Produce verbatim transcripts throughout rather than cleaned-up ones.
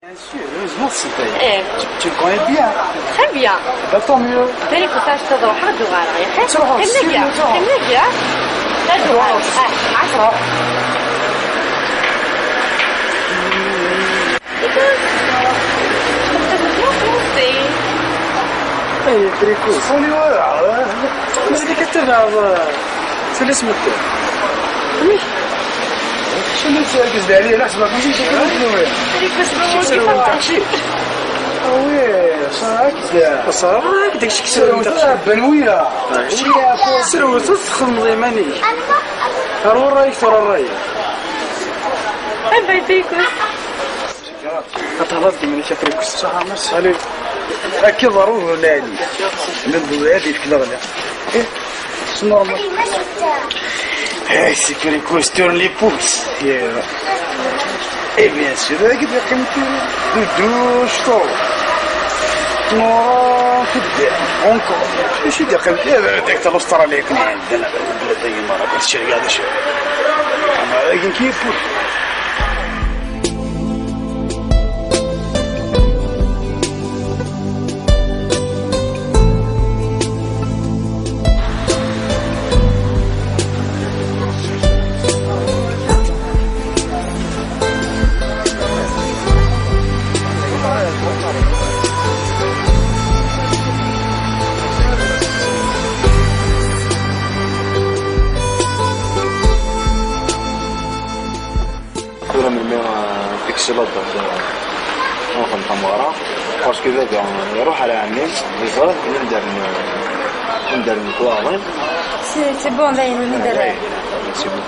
Bien sûr, heureusement c'est ça. Eh. Tu, tu le connais bien. Très bien. Bah, tant mieux. Tali kusac tadruḥ ad uɣaleɣ, yakan. Ttruḥeɣ, qqim dagi, ttruḥeɣ. Qqim dagi, ad uɣaleɣ. Ah, ah. Ttruḥeɣ. Écoute, je te présente bien Français. Hey, Tricot, salut, voilà. Mezleg ad tabaɛeḍ, euh, fell-as medden. Oui. Cunu tettɛeggiz-d ɛli, la ḥesbeɣ-kem d imsukal n Newwara. Tricot, c'est vraiment différent. Ah oui, ça va, ça va, deg-s serwet, ah, ben oui, là. Serwet, ad txedmeḍ iman-ik. Ar ṛṛay-ik, tura ṛṛay-ik. Bye bye, Tricot. Ad tehḍeṛ d iman-ik a Tricot. Salut. Akka ḍerru d lɛali. Nnan-d ad yefk leɣla. Eh, c'est normal. Eh, c'est Tricot, tourne les pouces. Eh, eh, bien sûr, avec des doudou, je trouve. Non, c'est bien. Encore. Je suis d'accord. Eh, avec l'Australie, avec les, avec les, avec les, avec les, avec les, avec les, Tura melmi, euh, fixé la date, euh, ad nxedem tameɣra, parce que baba iruḥ ar ɛemmi-s, iẓra-t, anda n-, anda n-, C'est, c'est bon, dayen, win i d-rriɣ. C'est bon.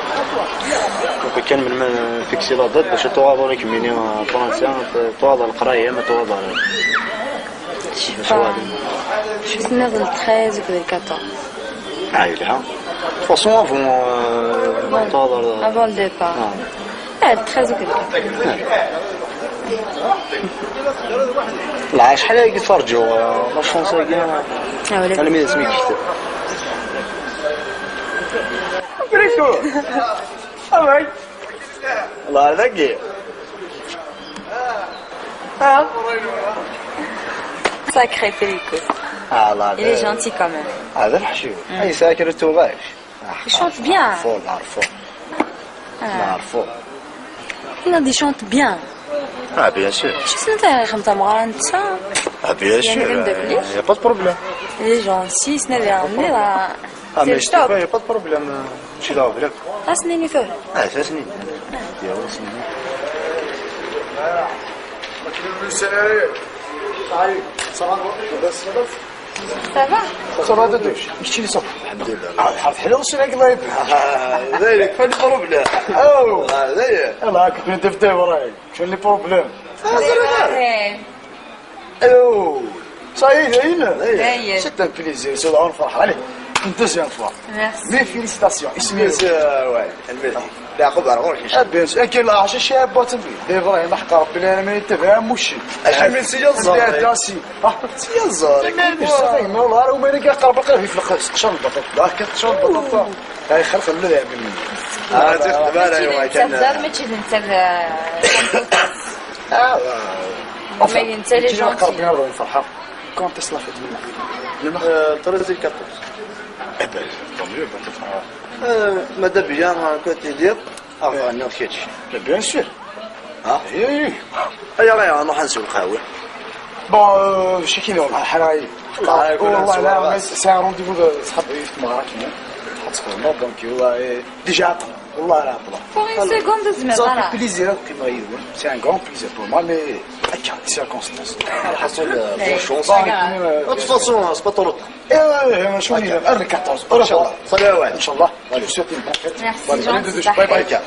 Donc, kan melmi, euh, fixé la date, bac ad tuɣaleḍ ur kemmini, euh, Fransa, ad tuɣaleḍ ar leqraya, ma tuɣaleḍ ar... Je sais pas. Tenniḍ le treize akked le quatorze. Ah, yelha. De toute façon, avant, euh, avant le départ. Ah. Eh, le treize akked le quatorze. Lɛac ḥala i yettṛaǧu, euh, la chance-agi. Ah, wala. Almi d asmi i yekteb. Frico! Ah, ouais. Là, là, gay. Ah. Sacré Felico. Ah, là, il est gentil quand même. Ah, d abeḥci. Mm. Ah, yesɛa kra n tuɣac. Ah, il chante bien. Neɛrfu, neɛrfu. Ah. Neɛrfu. Non, il chante bien. Ah, bien sûr. Je sais pas, comme ça, moi, ça. Ah, bien sûr. Il y a pas de problème. Il est gentil, c'est nerveux, mais là. Ah, mais je sais pas, y a pas de problème. Je suis là, avec. Ah, c'est une feuille. Ah, ça, c'est une. Ah. Il y a aussi une. Ça va ? Ça va, Doudou ? Je suis là. الحمد لله. Ah, الحمد لله. Ah, ذلك، pas de problème. Oh. Ah, ذلك. الله يعاونك، كنت في دبي وراي. شنو les problèmes؟ Ah, c'est vrai. Allô. Ça y est, ça y est. Ça y est. C'est un plaisir, c'est une فرحة. Allez, une deuxième fois. Merci. Mes félicitations. اسمي. Bien sûr, ouais. المهدي. لا، خذ على غورك. Ah, bien sûr. كاين العشاء شابة تنبي. دي إبراهيم حق ربي، أنا ما يتبع مشي. أشي من سي الزهر. سي الزهر. ما يمشي، صافي، ما والله، وما أنا كنقرب لك في الفلق، سقشر البطاطا. لا، كتقشر البطاطا. هاي خلق الله يعمل. آه، تخدم أنا، أيوا، كان. تهزر، ماشي تنسى. آه. ما ينسى les gentils. قربنا نروح نفرحها. Quand est-ce la fête ? Euh, treize et quatorze. Eh ben, tant mieux, ben, peut-être, euh, euh, ماذا بيا كنت دير أفضل أنه كيتش. Mais bien sûr. ها؟ إيه، إيه. أيا، أيا، نروح نسوي القهوة. Bon, euh, شي كاين والله، حرايب. والله لا، c'est un rendez-vous صحاب عيد مرة كاين. حط في النوت، donc هو، إيه، déjà عطل. والله راه عطلة. Pour une seconde, زعما. Ça fait plaisir كيما يقول. C'est un grand plaisir pour moi, mais هكا، circonstance. على حسب، bonne chance. De toute façon, c'est pas trop tard. إيه، إيه، إيه، شو هي؟ Vers le quatorze، إن شاء الله. صلوات. إن شاء الله. Je vous souhaite une bonne fête. Merci, gentil. Bye bye.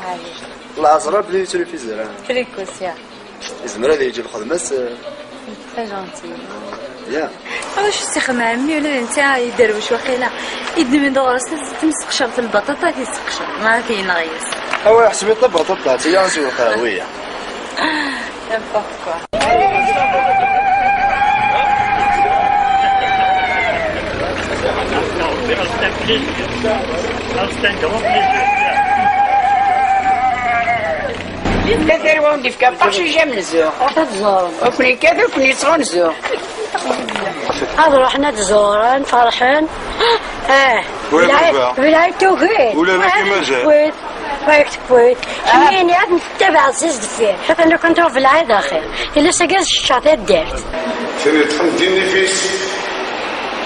Allez. الله عزرا بلي تلفزيون. Felico, يا. يزمر هذا يجي الخدمة، س-، Très gentil. يا. هذا شو استخدم عمي ولا انت يدروش وقيلا؟ يدمن دور تمسقشر في البطاطا، تيسقشر، ما كاين غيس. هو يحسب يطلب بطاطا، تي ينسي وقهوية. N'importe quoi. C'est un grand plaisir. Yefka tarwa ur d-yefka ṭṭac i jam nzuɣ. Ruḥ ad tẓurem. Ur ken-ikkat ur ken-yettɣunzu. Ad ruḥen ad ẓuren, ferḥen. Eh, Ula d belɛid, baba. Belɛid tugi. Ula d akken mazal. Tewwit, tewwit. Kemmini ad nettabaɛ Ɛziz deffir. Atan lkan tuɣ belɛid axir. Yella s-agi ad ceččeɣ taddart. Tin yeṭṭfen ddin nnif-is,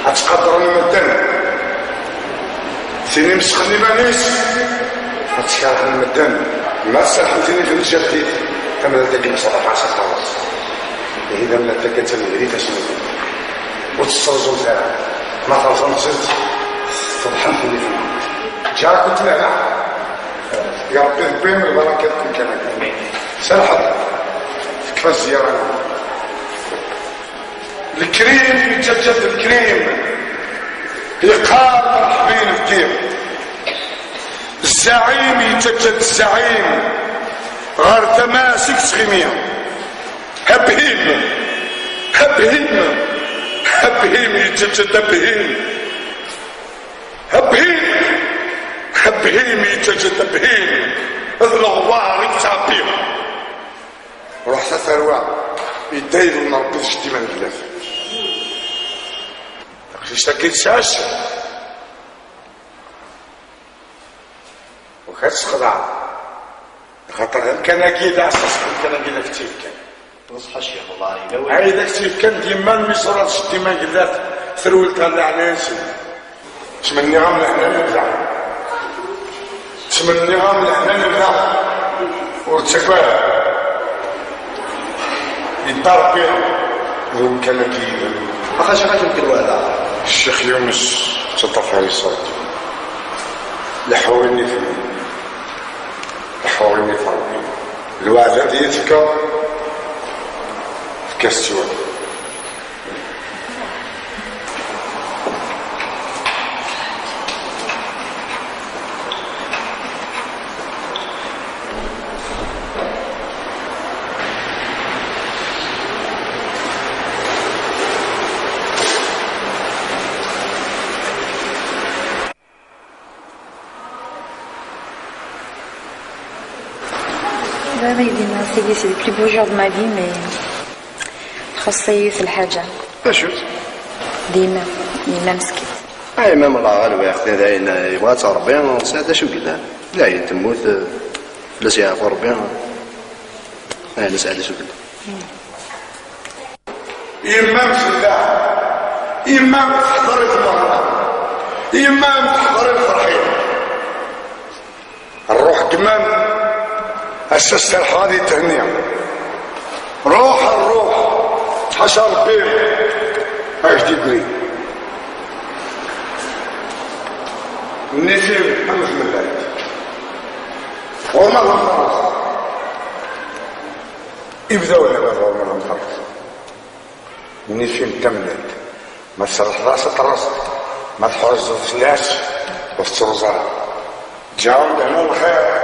ad tqadren medden. Tin imesxen iman-is, ad tkerhen medden. Ma tserḥem tin i tnejjert-it, tamralt-agi mṣalaḥ-as ad terreẓ. Ihi d amlat akka d tamegrit ass-nni. Ur tettruẓumt ara. Ma terẓamt-tt, tḍeḥḥemt nnif-nkent. Ǧǧiɣ-akent lehna. Ya Ṛebbi, tewwim lbarakat n kan akka. Serḥet. Tekfa zzyara-nni. Lekrim yettaǧǧa-d lekrim, yeqqar: "Merḥba i nebki." Zzaɛim yettaǧǧa-d zzaɛim ɣer tama-s i yettɣimi. Abhim, abhim, abhim yettaǧǧa-d abhim. Abhim, abhim yettaǧǧa-d abhim. D leɣbar i yettɛebbi. Ruḥet a tarwa, yedda yid-wen Ṛebbi d jeddi-m aneglaf. Taqcict-agi tesɛa ccem. Ur k-ad-sexdeɛ. Axaṭer d amkan-agi d aɛessas n umkan-agi d ak-tt-yefkan. Neṣḥa Ccix, Allah yella win. Ay d ak-tt-yefkan d yemma-m mi ẓrat jeddi-m aneglaf, terwel ɣer leɛnaya-nsen. Ttmenniɣ-am lehna n lebda. Ttmenniɣ-am lehna n lebda. Ur ttagad ara. Yedda Ṛebbi d umkan-agi yid-m. Axac, axac, mkil wahda. Ccix Yunes, ttaṭṭaf ar iṣṣut. Leḥḥu imi-ten. Leḥḥu imi-ten. Lweɛda d iyi-tefkeḍ, efk-as-tt i wayeḍ. Baba, il dit, c'est le plus beau jour de ma vie, mais txuṣṣ-iyi yiwet lḥaǧa. D acu-tt? D yemma, yemma meskint. Ay, ma melleɣ ɣer lweqt, d ayen yebɣa-tt Ṛebbi, tesɛa d acu yellan. D ayen temmut, fell-as yeɛfu Ṛebbi. Ayen nesɛa d acu yellan. Yemma-m tella, yemma-m teḥḍer i tmeɣra, yemma-m teḥḍer i lferḥ-im. Rruḥ n yemma-m, ass-a serḥeɣ ad yethenni. Ruḥ, rruḥ, ḥaca Ṛebbi ad k-d-igri. Nnif-im am tmellalt. Ɣur-m ad nxelleṣ. Ibda wahil ɣur-m ad nxelleṣ. Nnif-im d tamellalt. Ma tserrḥeḍ-as ad terreẓ, ma tḥerzeḍ fell-as ur tettruẓ ara. Ǧǧiɣ-am-d lehna n lxir,